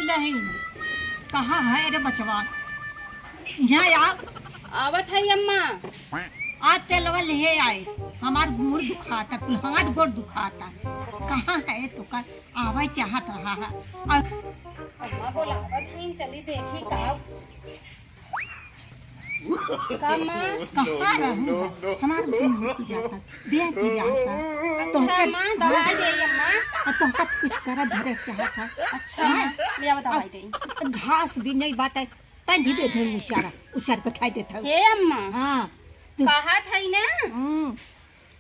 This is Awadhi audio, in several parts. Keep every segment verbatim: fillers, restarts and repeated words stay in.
नहीं, कहाँ है रे बचवा? यहाँ आ। आवत है अम्मा। आज तेलवा ले आए, हमार गोड़ दुखाता, कुल हाथ गोड़ दुखाता। कहाँ है तो का आवे चाहत रहा है। और अम्मा बोलावत है, चली देखी का। का माँ? कहाँ रहू है? हमार गोड़ दुख जाता, देह पिराता। अच्छा तोहका माँ, दवाई दे अम्मा। और तोहका कुछ करा धरे चाहत है। अच्छा माँ, ले आओ दवाई दे। घास भी नहीं बाटे, तनी दे दे उचारा, उचार के खाई देता हूँ। हे अम्मा। हाँ। तू कहत है ना। हम्म,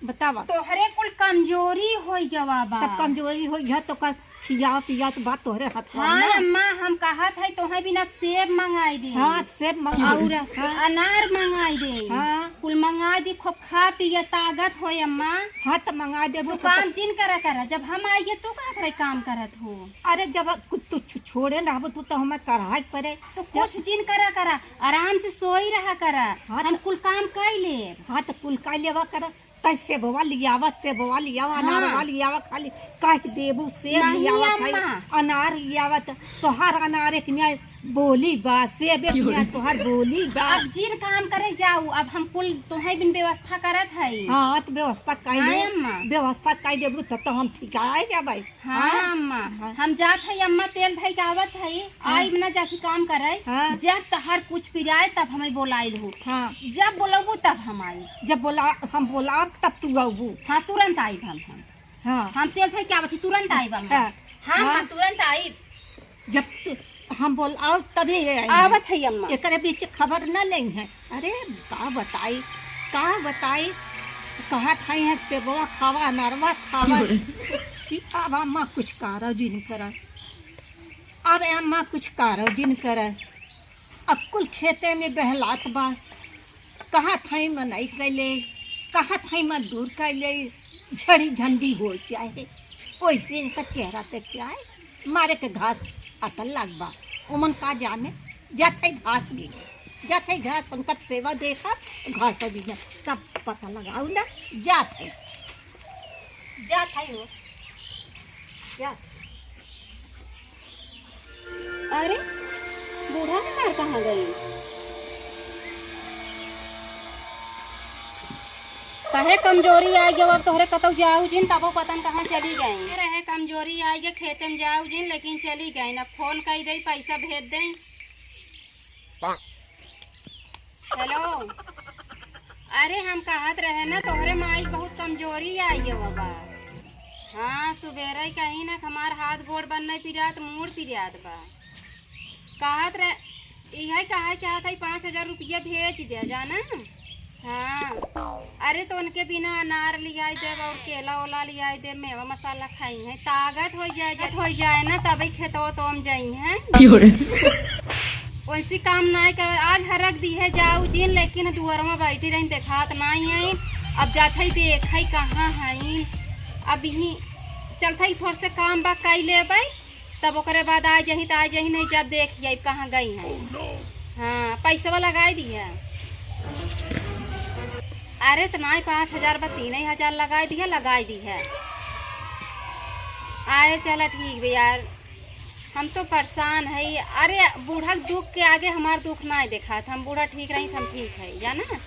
बतावा। तोहरे कुल कमजोरी होई गवा बा। तब कमजोरी होई गवा तो कर खियाओ पियाओ तो बात तोहरे हाथ में हाँ ना। अम्मा, हम कहत है तोहे बिना सेब मंगाई दे। हाँ, सेब मंगाई और दे। हाँ। अनार मंगाई दे। हाँ। कुल मंगाई दे, खूब खा पिया ताकत होए अम्मा। हाँ, तो मंगाई देबो तू तो काम जिन करा करा, जब हम आइए तू का करे काम करत हो? अरे जब कुछ तू छो-, छोड़े ना रहबो तू तो हमें कराए के पड़े। तो जब कुछ जिन करा करा, आराम से सोई रहा करा। हाँ, हम तो कुल काम कई लेब। हाँ, तो कुल कई लेवा करा। तै सेबवा लियावा, सेबवा लियावा, हाँ। अनारवा लियावा, खाली कह देबू सेब नहीं लियावा, खाली अम्मा। अनार लियावा, त तोहार अनार एक न्याय बोली बा, सेब एक न्याय तोहार बोली बा। अब जिन काम करे जाऊ, अब हम कुल तोहे बिन व्यवस्था करत है। हाँ, त व्यवस्था कई हाँ, दे, अम्मा। व्यवस्था कई देबू, तब तो हम ठिकाए जाबै। हाँ, हाँ? अम्मा, हाँ। हम जात है अम्मा, तेल धई के आवत है, हाँ। आइब ना जाके काम करे। हाँ। जब तहार कुछ पिराए तब हमें बोलाइल हो। हाँ। जब बोलबू तब हम आई। जब बोला, हम बोलाब तब तू आबू। हाँ, तुरंत आइब हम, हम। हाँ। हम तेल धई के आवत है, तुरंत आइब हम। अच्छा। हाँ, हाँ। हम तुरंत आइब। जब तू, हम बोलाब तभी ये आई। आवत है अम्मा। एकरे बीच खबर ना लेई है। अरे का बताई, का बताई, कहत है सेबवा खावा, अनरवा खावा। कि अब अम्मा कुछ करा जिन करा, अब अम्मा कुछ करा जिन करा। अब कुल खेते में बहलात बा, कहत है मनई कैले, कहत है मजदूर कैले, झड़ी झंडी हो जाए, वैसे इनका चेहरा पे क्या है? मारे के घास अतल लाग बा, ओमन का जाने, जात है घास बीने, जात है घास, उनका सेवा देखा, घास बीने, सब पता लगाऊ ना, जात है, जात है हो, जात। अरे, बूढ़ा हमार कहाँ गई? काहे कमजोरी आ गयो, अब तोहरे कतौ जाऊ जिन, तबो पतन कहाँ चली गई। रहे कमजोरी आ गयो, खेते में जाऊ जिन, लेकिन चली गई। अब फोन कई दे, पैसा भेज दे। हेलो, अरे हम कहत रहे ना, तोहरे माई बहुत कमजोरी आ गयो बाबा। हाँ, सुबेरे कहीं ना हमार हाथ गोड़ बन नहीं पिरात, मूड़ पिरात बा। कहत रहे, इहे कहे चाहत है, पाँच हजार रुपया भेज दे, जाना। हाँ, अरे तो उनके बिना अनार लियाई देब और केला ओला लियाई देब, मेवा मसाला खाई है, ताकत हो जाए, जब हो जाए ना तबे खेतवा तो हम जाई हैं। क्यों रे? वैसी काम नाई कर, आज हरक दी है जाऊ जिन, लेकिन दुआर में बैठी रही देखात नाई है। अब जात है देख है कहाँ है, अब यहीं चलत है थोड़ से काम बा कई लेबै। तब ओकरे बाद आ जही त आ जही, नहीं जब देख जाई कहाँ गई हैं। हाँ, पैसवा लगाई दी है। अरे त नाई, पाँच हजार बा, तीन ही हजार लगाई दी है, लगाई दी है। आए चला ठीक बा यार, हम तो परेशान है। अरे बूढ़ा के दुख के आगे हमार दुख नाई देखात, हम बूढ़ा ठीक रही त हम ठीक है, जाना।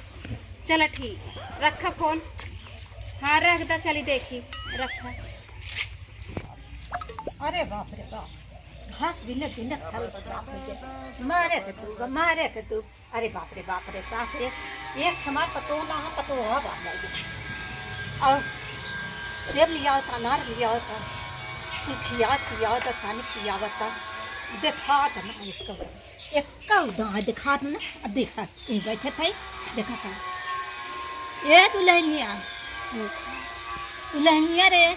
चला ठीक है, रखा फोन। हाँ रख दा, चली देखी, रखा। अरे बाप रे बाप, घास बिने बिने खा ले, बाप रे, मारे के तू, मारे के तू। अरे बाप रे बाप रे बाप रे, एक हमार पतोह ना है, पतोह है बाप रे। और सेब लियावत, अनार लियावत, कुल खियावत पियावत, पानी पियावत, देखात ना एक तो। एक्का उदा देखात ना, अब देखा, यहीं बैठे थे, देखा था। ए दुल्हनिया, दुल्हनिया रे।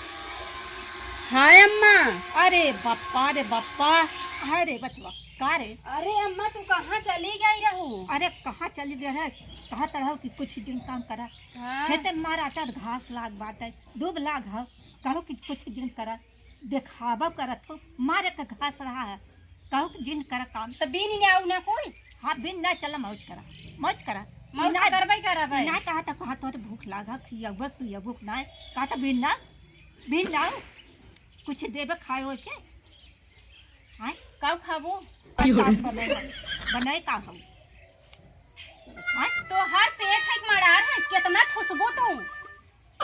हाँ अम्मा। अरे बप्पा रे बप्पा, अरे बचवा, का रे? अरे अम्मा, तू कहाँ चली गई रहू? अरे कहाँ चली गई है? कहत रहू कि कुछ दिन काम करा। हाँ। खेते में मारा आटा घास लाग बाटे, डूब लाग हो, कहू कि कुछ दिन करा। देखावा करत हो, मारे के घास रहा है, कहू कि जिन करा काम। त बीन ने आऊ ना कोई? हाँ, बीन ना, चला मौज करा, मौज करा। मौज ना, त करबे करब है। ना कहा त कहा तोरे भूख लागा, खियाबो पियाबो ना, कहा त बीन ना, बीन लाओ, कुछ देबे खाए हो के। हाँ? का खाबू? अरे का बनाए, बनाए का हम? हाँ? तोहार पेट है कि मड़ार है, कितना ठुसबू तू?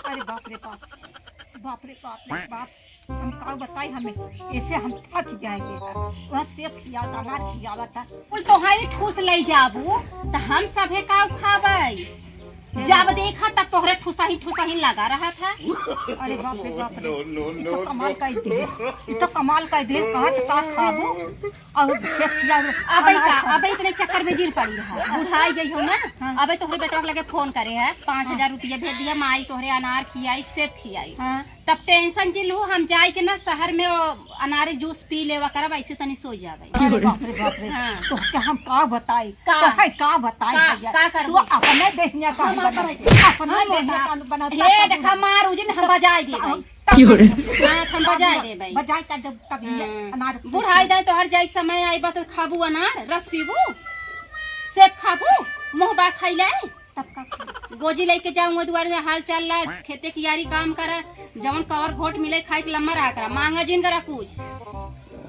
अरे बाप रे बाप, बाप रे बाप रे बाप, हम का बताई, हमें ऐसे हम थक जाएंगे। वह सेब खियावता, अनार खियावता। कुल तोहाई ठूस लई जाबू, त हम सभे का खाबै? जब देखा तब तोहरे ठुसही ठुसही लगा रहा था। अरे बाप रे बाप रे, ई तो कमाल कइ दिहे, ई तो कमाल कइ दिहे। कहा तो का खाबू? और सेब खियावे, अबे अनार का, खा। अबे इतने चक्कर में गिर पड़ी रहा। बुढ़ाई गई हो ना, हाँ। अबे तोहरे बेटवा के लगे फोन करे है, पाँच हजार रुपया भेज दिया, माई तोहरे अनार खियाई, सेब खियाई। हाँ। तब टेंशन जिन लू, हम जाए के ना शहर में वो अनार जूस पी लेवा करब, ऐसे तनी सो जावे। अरे बाप रे बाप रे। हाँ। तोहके हम का बताई? का? तोहे का बताई का? भैया? का करबू? तू अपने देहिया का हम बना, अपने अपने देहिया का बना। हे देखा मार उजिन हम बजाई देबै। तब की हो रे? हाँ, हम बजाई देबै। बजाई का जब तब ये हाँ। अनार बुढ़ाई जाए तोहर जाए समय आइबा तो खाबू अनार, रस पीबू, सेब खाबू, मोहबा खाई ले। तब का खाई? गोजी लेके जाऊँ दुआर में हाल चाल ला, खेते कियारी काम करा, जवन कवर घोट मिले खाए के लम्मा रहा करा, मांगा जिन करा कुछ।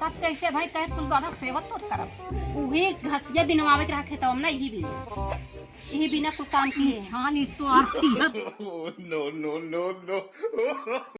तब कैसे भाई कहे कुल बालक सेवत तो करब? उही घसिया बिनवावे के रहा खेतवा में ना, इही बिन, इही बिना कुल काम किए। छानी स्वार्थी है। No, no, no, no।